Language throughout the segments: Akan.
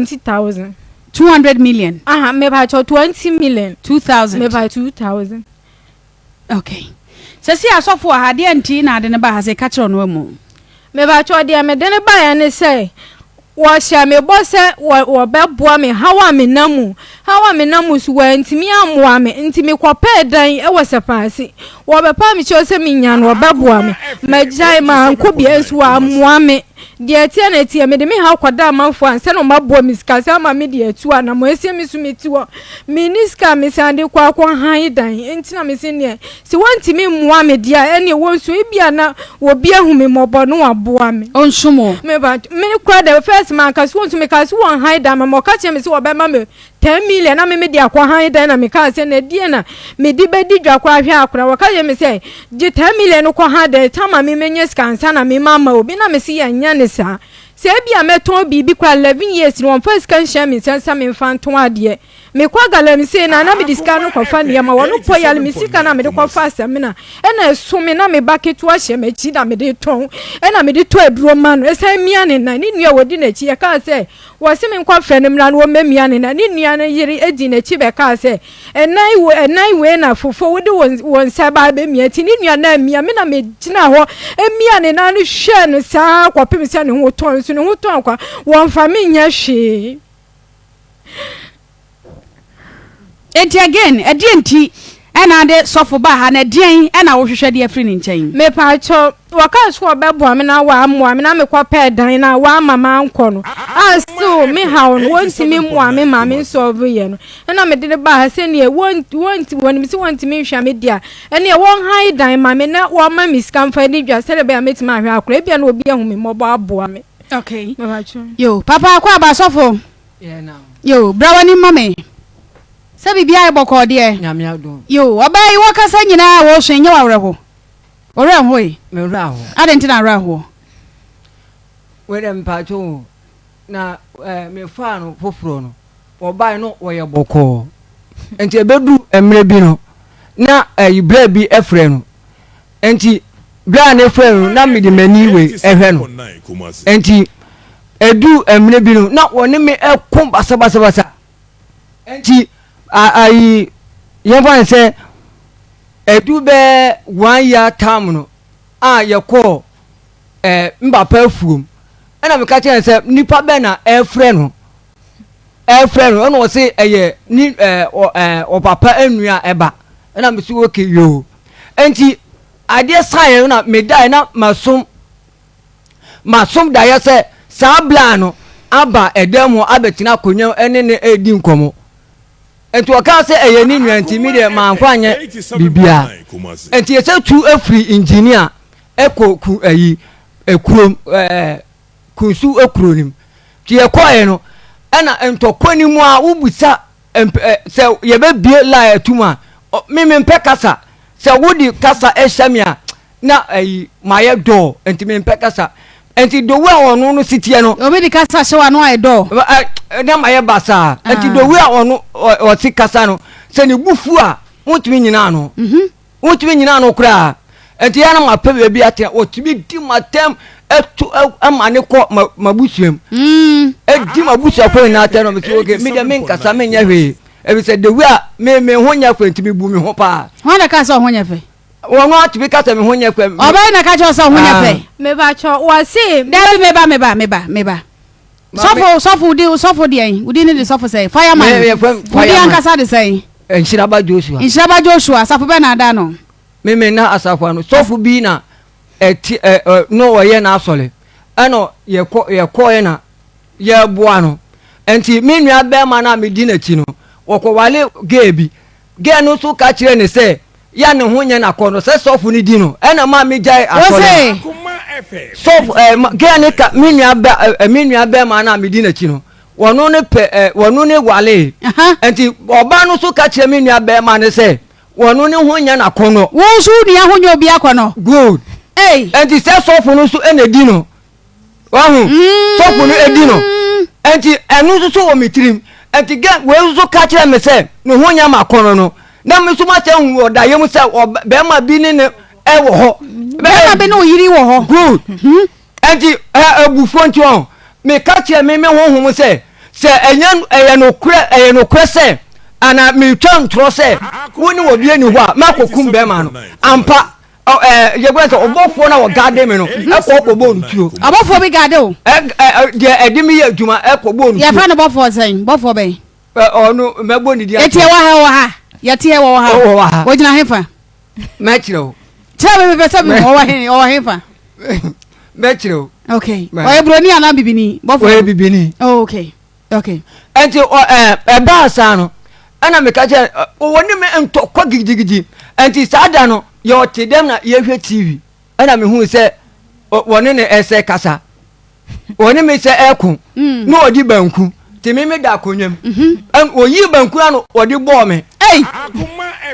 20,000. 200 million. Aha, mepakyɛw 20 million. 2000. Mepa 2000. Okay. Sɛsi asɔfo wɔ ha deɛ nti na ade no ba ha sɛ ka kyerɛ ɔno amu. Mepakyɛw deɛ mede no baeɛ ne sɛ wɔhyɛ me bɔ sɛ wɔbɛboa me haw a menam mu. Haw a menam mu so wɔantumi ammoa me nti mekɔpɛɛ dan wɔ Sɛpaase. Wɔbɛpaa me kyɛw sɛ menya no wɔbɛboa me. Magyae mankɔ bia nso wɔammoa me. Deɛ ɛteɛ na ɛteɛ, mede me haw kɔda amanfoɔ ansa na wɔaboa me sika san ama me de atu anammɔn asie me so mete hɔ. Menni sika a mesan de kɔ akɔhan dan nti na mese neɛ sɛ wɔntumi mmoa me deɛ a ɛneɛ wɔnsu ebia na obi ahu me mmɔbɔ na waboa me. Ɔnsu mo? Me ba, me kora the first manka so wɔnsu mekaa so wɔnhan dan ma me ɔka kyerɛ me sɛ wɔbɛma me 10 million na me mede akɔ han dan na mekaa sɛ na ɛdeɛn na mede bɛdi dwa koraa hwɛ akora wɔka kyerɛ me sɛ gye 10 million no kɔ han dan tam a me mɛnya sika ansa na me ma ama obi na mese yɛnyɛ ne saa sɛ ebi a mɛtɔn biribi koraa 11 years no wɔmfa sika nhyɛ me nsa nsa memfa ntɔn adeɛ. Mekɔ galamsey na mede sika no kɔfa nneɛma wɔno pɔ yale me sika na mede kɔfa asɛmina ɛna ɛso me na me ba ketewa hyɛ m'akyi na mede tɔn ɛna mede tɔ aduro ma no ɛsan mia ne nan. Ne nua wɔdi n'akyi yɛkaa sɛ wɔse me nkɔfrɛ no mmra no wɔmmɛmia ne nan. Ne nua no yere edi n'akyi bɛkaa sɛ ɛnan wo ɛnan wei na fofo wode wɔn nsa ba abɛmia ti ne nua na mia me na megyina hɔ emia ne nan no hwɛ no saa kɔpem sɛ ne ho tɔn so ne ho tɔn kwa wɔmfa me nyɛ hwee. Enti again, ɛdeɛ nti ɛna ade sɔfo ba ha na ɛdeɛn ɛna wohwehwɛ de afiri ne nkyɛn? Mepaakyɛw, wɔka so ɔbɛboa me na wɔamoa me na mekɔpɛɛ dan na wɔama mankɔ no a still me haw no wɔntumi mmoa me ma me nsolve yɛ no ɛna mede ne baa ha sɛneɛ wɔnti wɔnim sɛ wɔntumi nhwɛ me deɛ a ɛneɛ wɔnhan dan ma me na wɔma me sika mfa ni dwa sɛdeɛ ɛbɛyɛ a mɛtumi ahwɛ akora ebia na obi ahu me mmɔbɔ aboa me. Okay. Yo, papa akɔ aba sɔfo. Yo, bra w'anim ma me. Sɛ biribiara yɛ bɔkɔɔ deɛ. Nyame adom. Yo, ɔbaa yi wɔkasa nyinaa a wɔresua nyɛ w'awerɛho. Ɔwerɛ nho yi? Me werɛ aho. Adɛn nti na awerɛ ahoɔ? Wei dɛ mpakyɛ o na mefaa no foforɔ no wɔbae no wɔyɛ bɔkɔɔ nti ɛbɛduru mmerɛ bi no na ɛyi berɛ bi ɛfrɛ no nti berɛ a ne frɛ no na mede m'ani wei ɛhwɛ no nti ɛduru mmerɛ bi no na wɔne me ɛko basabasabasa nti ayi yɛmfa ne sɛ ɛdu bɛɛ one year time no a yɛkɔɔ mbapa afuom ɛna meka kyerɛ no sɛ nipa bɛn na ɛfrɛ no ɛfrɛ no ɛna ɔse ɛyɛ ni ɛɛ ɔ ɛɛ ɔpapa enua ɛba ɛna mesi okay yoo. Nti adeɛ san yɛ no na medaeɛ na masom daeɛ sɛ saa bla no aba ɛdan mu abɛtena akonnwa ɛne ne ɛredi nkɔmmɔ. Nti ɔkaa sɛ ɛyɛ ne nua nti mi deɛ mankɔ anyɛ biribiara. Nti yɛsɛ tu afiri engineer ɛkɔ ku ɛyi ekurom kunsu ekuro nim. Nti yɛkɔɛ no ɛna ntɔkwa ni mu a wobusa sɛ yɛbɛbie line atum a me mempɛ kasa sɛ wode kasa ɛhyɛ me a na ɛyi mayɛ dɔɔ nti mempɛ kasa nti dowu a ɔno no si teɛ no. Obi de kasa hyɛ w'ano ayɛ dɔɔ. Na mayɛ basaa nti dowu a ɔno ɔsi kasa no sɛ ne bu fu a wontumi nyina ano wontumi nyina ano koraa nti yɛn na ma pɛ baabi atena wɔtumi di ma tɛm ɛto ɛma ne kɔ ma ma busuam ɛdi ma busuafo nyinaa tɛm na mi sɛ okay mi deɛ mi nkasa mi nyɛ hwee ebi sɛ dewi a mi mi ho nyɛ fɛ nti mi bu mi ho paa. Wɔn na ka sɛ ɔho nyɛ fɛ. Wɔn atumi kasa mi ho nyɛ fɛ. Ɔbɛn na ka kyerɛ sɛ ɔho nyɛ fɛ. Mebakyɛ wɔse. Dabi, meba meba meba meba. Sɔfo, sɔfo di sɔfo deɛ wodi ne de sɔfo sɛ fireman wodi ankasa de sɛn? Nhyiraba Joshua. Nhyiraba Joshua, asafo bɛɛ na ada no? Mímí na asafo ano sɔfo bi na ɛti ɛ ɛ no ɔyɛ n'asɔre ɛna yɛkɔ yɛkɔɛ na yɛboa no nti me nua bɛrima no a medi n'akyi no wɔkɔwale gay bi. Gay no nso ka kyerɛ ne sɛ yɛ ne ho nyɛ n'akɔ no sɛ sɔfo no di no ɛna maa mi gyae asɔre no. Sɔfo gay no ka me nua bɛ ɛ me nua bɛrima no a medi n'akyi no wɔno ne pɛ ɛ wɔno ne wale nti ɔbaa no nso ka kyerɛ me nua bɛrima no sɛ wɔno ne ho nyɛ n'akɔ no. Wo nso wo nua ho nyɛ obi akɔ no. Good. Hey. Nti sɛ sɔfo no nso ɛna di no wahu sɔfo no edi no nti ɛno nso so wɔ me tirim nti gɛ wei nso ka kyerɛ me sɛ ne ho nyɛ ma kɔnɔ no na me nso ma sɛ hu wɔ daeɛ mu sɛ bɛrima bi ne ne ɛwɔ hɔ. Bɛrima bi ne oyiri wɔ hɔ. Good. Nti ɛ ebufuo nti wɔn meka kyerɛ me me honhom sɛ. Sɛ ɛnyɛ ɛyɛ nokorɛ ɛyɛ nokorɛ sɛ anaa meretwa ntorɔ sɛ wo ne obi ani hɔ a mɛkɔkum bɛrima no ampa ɛɛ yɛgbɛ sɛ ɔbɔfoɔ no a ɔgaade me no ɛkɔ kɔbɔɔ no tuo. Ɔbɔfoɔ bi gaade wo? Ɛ ɛ deɛ ɛde me yɛ adwuma ɛkɔbɔɔ no tuo. Yɛfrɛ no bɔfoɔ sɛn? Bɔfoɔ bɛn? Ɛ ɔno mɛbɔ ne din akyerɛ. Eti ɛwɔ ha ɛwɔ ha yɛte hɛ wɔwɔ ha. Ɔwɔ ha. Ɔgyina hefa? Mɛkyerɛ wo. Kyerɛ me mepɛ sɛ mehu ɔwɔ he ɔwɔ hefa? Mɛkyerɛ wo. Okay. Ɔyɛ buroni anaa bibini? Bɔfoɔ. Ɔyɛ bibini. Oh, okay. Okay. Ɛnti ɔ ɛɛ ɛbaa saa no ɛna meka kyerɛ wɔ ne me ntɔkwa gidigidi ɛnti saa da no yɛ ɔte dɛm na yɛhwɛ TV ɛna mehu sɛ wɔne ne ɛsɛ kasa wɔne me sɛ ɛko mm. na ɔde banku nti me meda akonnwa mu mhm. ɔyii banku ano ɔde bɔɔ me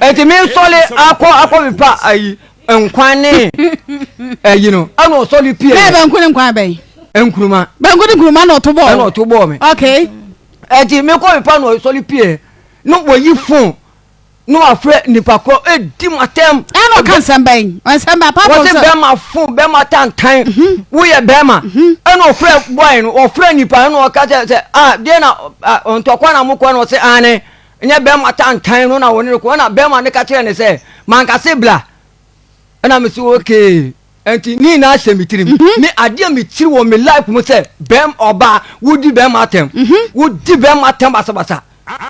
ɛnti me nsɔle akɔ akɔ pepa ayi nkwan ne ayi no ɛna ɔsɔle pie. Bɛɛ banku ne nkwan bɛn. Nkuruma. Banku ne nkuruma na ɔto bɔɔ. Ɛna ɔto bɔɔ me. Okay. Ɛnti me kɔ pepa na ɔsɔle pie na wɔyi phone na wafrɛ nipa korɔ edi mu atɛm. Ɛna ɔka nsɛm bɛn nsɛm bɛn apart from sɛ. Wɔsi bɛrima fon bɛrima tantan mhm. woyɛ bɛrima mhm. ɛna ɔfrɛ boy no ɔfrɛ nipa ɛna ɔka sɛ sɛ ah deɛ na ntɔkwa na mo kɔ ɛna ɔsɛ ane nyɛ bɛrima tantan no na wɔne no kɔ ɛna bɛrima no ka kyerɛ ne sɛ mankase bla ɛna me so okay nti ne nyinaa hyɛ me tirim mhm. me adeɛ me kyiri wɔ me life mu sɛ bɛm ɔbaa wodi bɛrima atɛm wodi bɛrima atɛm basabasa.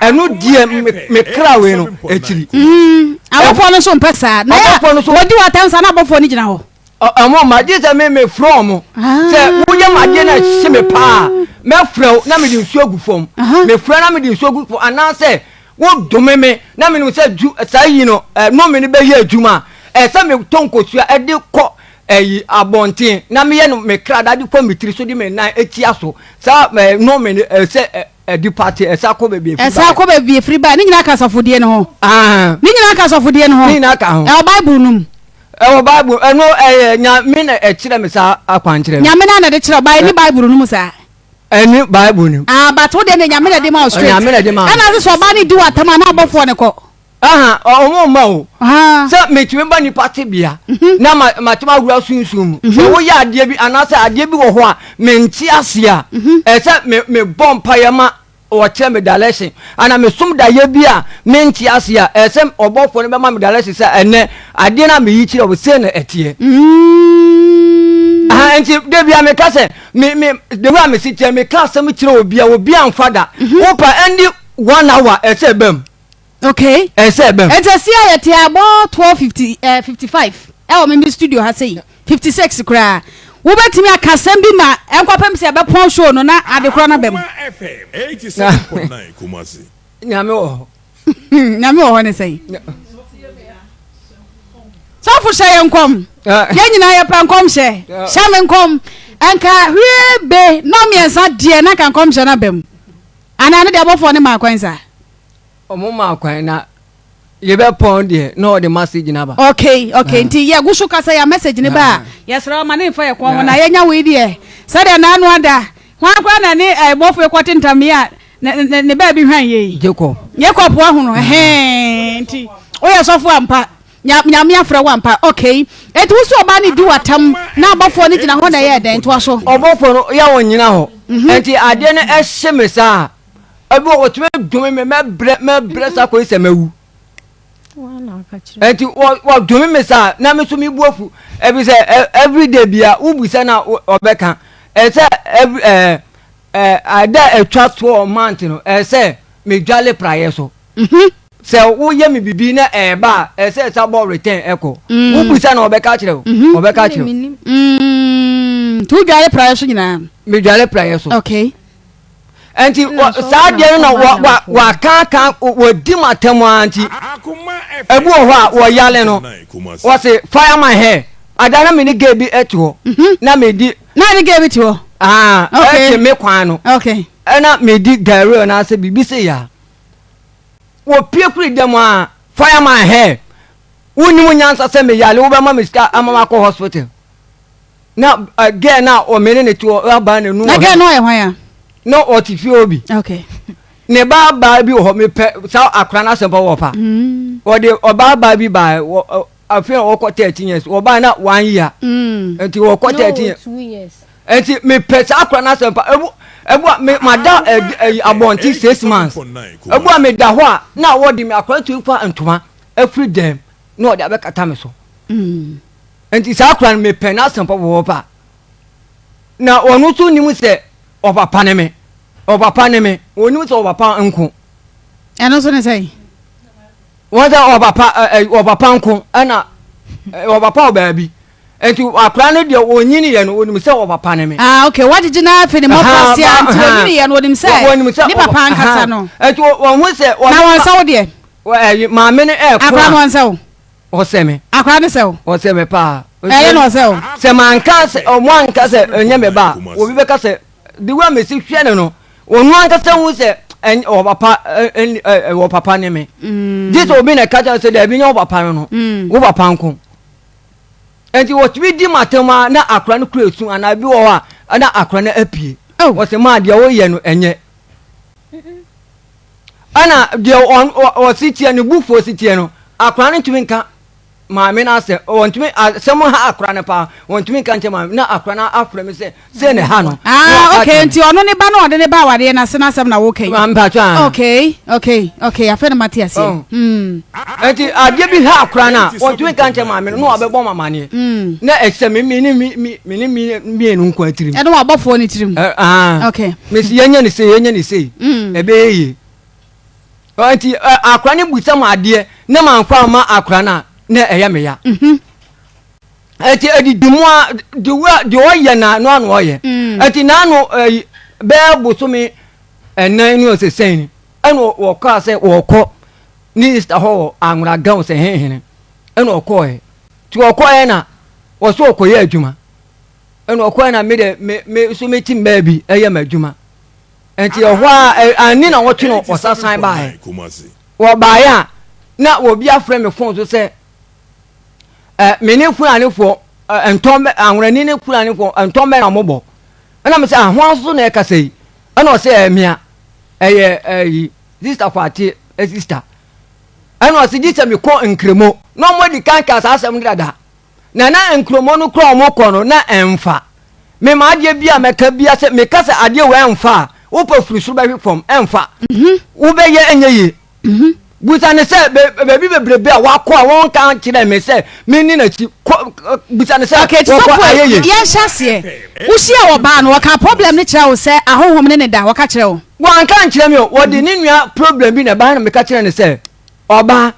Ɛno deɛ me kra wei no akyiri. Mm, abɔfoɔ no nso mpɛ saa. Na yɛ wɔdi wɔ atam saa na abɔfoɔ no gyina hɔ. Ɔmo ma gye sɛ me me frɛ ɔmo. Ah. Sɛ woyɛ ma adeɛ na ɛhye me paa mɛfrɛ wo na mede nsuo agu fam. Mefrɛ na mede nsuo agu fam anaasɛ wodome me na menim sɛ ju saa yi no nnome no bɛyɛ adwuma a ɛsɛ metɔ nkosua ɛde kɔ ɛyi abɔnten na meyɛ no me kra da de kɔ me tiri so de me nan atia so saa nnome no ɛsɛ Ɛdi pate, ɛsan kɔ baabi efiri baeɛ. Ɛsan kɔ baabi efiri baeɛ. Ne nyinaa ka asɔfodie no ho. Ne nyinaa ka asɔfodie no ho. Ne nyinaa ka ho. Ɛwɔ Bible no mu. Ɛwɔ Bible ɛno ɛyɛ Nyame na ɛkyerɛ me saa akwankyerɛ no. Nyame na na ɛde kyerɛ ba ɛni Bible no mu saa. Ɛni Bible no mu. Ah but wo deɛ ne Nyame na ɛde ma wo straight. Nyame na ɛde ma. Ɛna sɛ ɔbaa ne di wɔ atam a na abɔfoɔ ne kɔ. Aha, ɔmo mma o. Sɛ metumi ba nipa tebea mhm. na matumi awura sunsum mu. Mhm. Sɛ woyɛ adeɛ bi anaasɛ adeɛ bi wɔ hɔ a mente ase a, mhm. ɛsɛ mebɔ mpaeɛ ma ɔkyerɛ me direction. Ana mesom daeɛ bi a mente ase a, ɛsɛ ɔbɔfoɔ no bɛma me direction sɛ ɛnɛ adeɛ no a meyi kyerɛ wo sei na ɛteɛ. Mm. Aha, nti da bia meka sɛ me me the way a mesi kyerɛ meka asɛm kyerɛ obi a obi amfa da. Wopa ɛndi one hour ɛsɛ ɛbam. Okay. Ɛsɛ ɛbɛm. Ɛnti ɛsi a yɛte abɔ 12:50 eh, 55 ɛwɔ me me studio ha sei 56 koraa. Wobɛtumi aka asɛm bi ma ɛnkɔpem sɛ ɛbɛpɔn show no na ade korɔ no aba mu. Nyame wɔ hɔ. Nyame wɔ hɔ ne sɛn? Sɔfo hyɛ yɛn nkɔm. Yɛn nyinaa yɛpɛ nkɔmhyɛ. Hyɛ me nkɔm. Ɛnka hwee be nɔmmiɛnsa deɛ na nka nkɔmhyɛ no aba mu. Anaa ne deɛ abɔfoɔ no maa kwan saa? Ɔmo maa kwan na yɛbɛ pɔn deɛ na ɔde message no aba. Okay okay nti yɛ gu so kasa yɛ message no ba a yɛsrɛ wo ma ne nfa yɛ kɔn ho na yɛnya wei deɛ sɛdeɛ naano ada hwan koraa na ne ɛbɔfoɔ yi kɔte ntamee a ne ne ne baabi hwan yɛ yi. Jacob. Jacob wahono ɛhɛn nti woyɛ sɔfo ampa. Nya Nyame afrɛ wo ampa. Okay. Enti wo so ɔbaa no di w'atam na abɔfoɔ no gyina hɔ na ɛyɛɛ dɛn? Toa so. Ɔbɔfoɔ no yɛ ɔnnyina hɔ. Enti adeɛ no hye me saa a, ebi wɔ hɔ wɔtumi dome me, mɛbrɛ, mɛbrɛ saa kɔsi sɛ mɛwu. Enti wɔ wɔdome me saa na me nso me bu afu. Ɛfiri sɛ everyday bia wobisa na ɔbɛka. Ɛsɛ every ɛɛ ɛɛ ada a ɛtwa toɔ month no ɛsɛ medwale praeɛ so. Sɛ woyɛ me biribi na ɛɛba a, ɛsɛ sɛ bɔ return ɛkɔ. Mm. Wobisa na ɔbɛka kyerɛ wo. Mhm. Ɔbɛka kyerɛ wo. Mm. Nti wodware praeɛ so nyinaa? Medware praeɛ so. Okay. Nti saa deɛ no na wakaaka wɔdi m atɛm ara nti ebi wɔ hɔ a wɔyale no wɔse fire my hair ada na me ne gay bi te hɔ mhm. na medi na ne gay bi te hɔ ah, ɛte me kwan no ɛna medi gary anaasɛ biribi sɛ yaa Wɔpue firi dɛm a, fireman hɛ, wonnim nyansa sɛ meyare wobɛma me sika ama makɔ hospital. Na uh, girl na ɔme ne ne te hɔ abaa n'anu Na girl no ɔyɛ hwan a? Na ɔte fie hɔ bi. Okay. Ne ba baa bi wɔ hɔ mepɛ saa akora no asɛm pa wɔ pa. Mm. Ɔde ɔbaa baa bi baa afei a ɔkɔ 13 years ɔbaa na one year. Mm. Nti ɔkɔ 13 years. Nti mepɛ saa akora no asɛm pa. Ebu Ebu a me mada ɛyi abɔnten 6 months. Ebu a meda hɔ a na wɔde me akora tumi fa ntoma afiri dɛm na ɔde abɛkata me so. Nti saa akora no mepɛ n'asɛm pɔpɔpɔpɔ na ɔno nso nim sɛ ɔpapa ne me, ɔpapa ne me, ɔnim sɛ ɔpapa nko. Ɛno nso ne sɛn? Wɔn sɛ ɔpapa ɛ ɔpapa nko ɛna ɔpapa wɔ baabi, nti akora no deɛ ɔnyini yɛ no, ɔnim sɛ ɔpapa ne me. Ah, okay, wagyegye na afei ne mmɔfra sia, nti ɔnyini yɛ no, ɔnim sɛ ne papa ankasa no. Nti wɔn ho sɛ na wɔn nsa wo deɛ. Ɛyi maame no ɛɛko a. Akora no wɔn nsa wo. Ɔsɛ me. Akora no sɛ wo. Ɔsɛ me paa. Ɛyɛ na ɔsɛ wo. Sɛ manka sɛ ɔmo anka sɛ ɛnyɛ me ba a, obi bɛka sɛ the way a mesi hwɛ no no, ɔno ankasa hu sɛ ɔpapa wɔ papa ne me. Gye sɛ obi na ɛka kyerɛ sɛ daabi, nyɛ wo papa no no, wo papa nko. Nti wɔtumi di m'atɛm a na akora no kura esu anaa bi wɔ hɔ a na akora no apue. Wɔsɛ maa deɛ woyɛ no ɛnyɛ. Ɛna deɛ ɔsi teɛ no, bufuo si teɛ no, akora no ntumi nka maame no asɛm, wɔntumi asɛm ha akora no paa, wɔntumi nka nkyɛn maame na akora no afrɛ me sɛ sɛ ne ha no. Ah, okay, nti ɔno ne ba no ɔde ne ba awadeɛ n'ase n'asɛm na wɔka yi. Mpatwa. Ah. Okay, afei na mate aseɛ. Oh. Nti adeɛ bi ha akora no a, wɔntumi nka nkyɛn maame no na wabɛbɔ ma amaneɛ. Na ɛsɛ me me ne me me me ne me mmienu nko atirim. Ɛne wabɔfoɔ ne tirim. Ah. Okay. Mesi yɛnyɛ ne sei, yɛnyɛ ne sei. Ɛbɛyɛ yie. Nti akora no busa mu adeɛ na manfa ama akora no a, na ɛyɛ me ya. Nti ɛdidi mu a, deɛ ɔyɛ na no ano ɔyɛ. Nti n'ano ɛyi bɛɛ bosome 4 ne ɔsɛ sɛn ni ɛna wɔkaa sɛ wɔkɔ ne Easter hɔ wɔ Anwona Gaon sɛ henhene, ɛna ɔkɔɛ. Nti ɔkɔɛ na wɔsɛ ɔkɔyɛ adwuma, ɛna ɔkɔɛ na me de me me so me ti mbaa bi ɛyɛ m'adwuma. Nti ɛhɔ a anni na wɔtwe no ɔsasan baeɛ. Wɔbaeɛ a na obi afrɛ me fon so sɛ ɛ me ne Fulanifoɔ ntɔn bɛ, Anworani ne Fulanifoɔ ntɔn bɛ na wɔbɔ. Ɛna me sɛ ahoa nso na ɛkasa yi. Ɛna ɔsɛ ɛmea ɛyɛ ɛyi sista Kwate sista. Ɛna ɔsɛ gye sɛ mekɔ Nkremo na wɔn adi kan ka saa asɛm no dada. Na na nkuromo no kora wɔn kɔ no na ɛnfa. Mema adeɛ bi a mɛka bia sɛ meka sɛ adeɛ wɔ ɛnfa a, wopɛ firi soro bɛhwe fam, ɛnfa. Wobɛyɛ ɛnyɛ yie. Busa ne sɛ baabi bebrebe a wakɔ a wɔnka nkyerɛ me sɛ menni n'akyi kɔ, busa ne sɛ Okay, wɔkɔ sɔfo ayɛ yie. Yɛnhyɛ aseɛ. Wohyia ɔbaa no, wɔka problem no kyerɛ wo sɛ ahonhom ne ne da, wɔka kyerɛ wo? Wɔanka nkyerɛ me o, wɔde ne nua problem bi na ɛbaeɛ na meka kyerɛ no sɛ ɔbaa,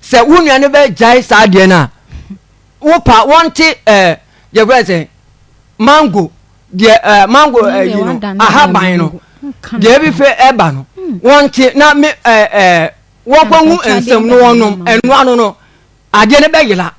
sɛ wo nua no bɛgyae saa adeɛ no a, wopa wɔnte ɛɛ yɛfrɛ sɛ mango deɛ ɛɛ mango ɛyi no ahaban no deɛ ebi fɛ ɛba no, wɔnte na me ɛɛ ɛɛ wɔnkɔhu nsɛm no wɔnom ɛnoa no no adeɛ no bɛyera.